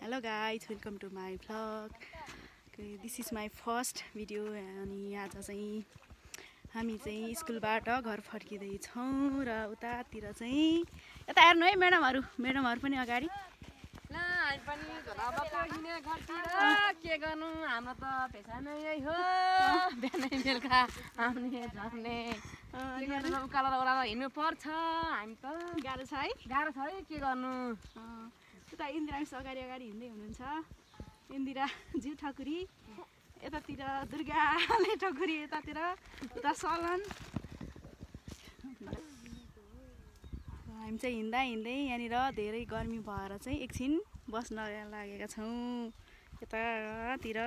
Hello guys, welcome to my vlog. This is my first video अनि आज चाहिँ हामी चाहिँ स्कुलबाट घर फर्किँदै छौं र उतातिर चाहिँ यता हेर्नु है म्याडमहरु पनि अगाडि ल हामी पनि घरबाट हिँड्ने घरतिर के गर्नु हाम्रो त पेशा नै यही हो बिहानै बेलुका आउने झर्ने उकालो ओह्रालो हिँड्नु पर्छ हामी त गाह्रो छ है के गर्नु उता इन्दिरा मिस अगाडि हिँड्दै हुनुहुन्छ इन्दिरा ज्यू ठकुरी यतातिर दुर्गाले ठकुरी यतातिर उता सलन हामी चाहिँ हिँड्दै यहाँनिर धेरै गर्मी भएर चाहिँ एकछिन बस्न लागेका छौं यतातिर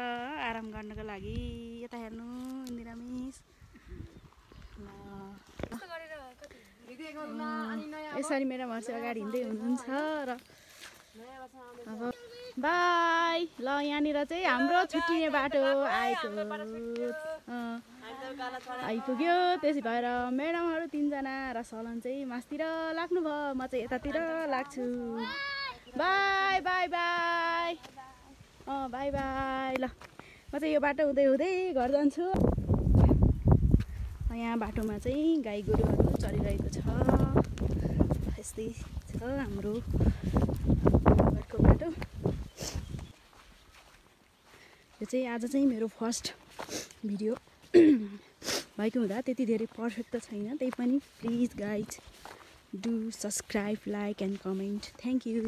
आराम गर्नको लागि यता हेर्नु इन्दिरा मिस यसरी म्याडमहरु चाहिँ अगाडि हिँड्दै हुनुहुन्छ र अब बाई ल यहाँनिर चाहिँ हाम्रो छुट्टिने बाटो आइपुग्यो त्यसै भएर म्याडमहरु 3 जना र सलन चाहिँ मास्तिर लाग्नु भयो म चाहिँ यतातिर लाग्छु by by by by by ल म चाहिँ यो बाटो हुँदै घर जान्छु यहाँ बाटोमा चाहिँ गाई गोरुहरु चलिरहेको छ यस्तै छ हाम्रो घरको बाटो यो चाहिँ आज चाहिँ मेरो फर्स्ट भिडियो भएको हुँदा त्यति धेरै पर्फेक्ट त छैन त्यही पनि please guys do subscribe like and comment thank you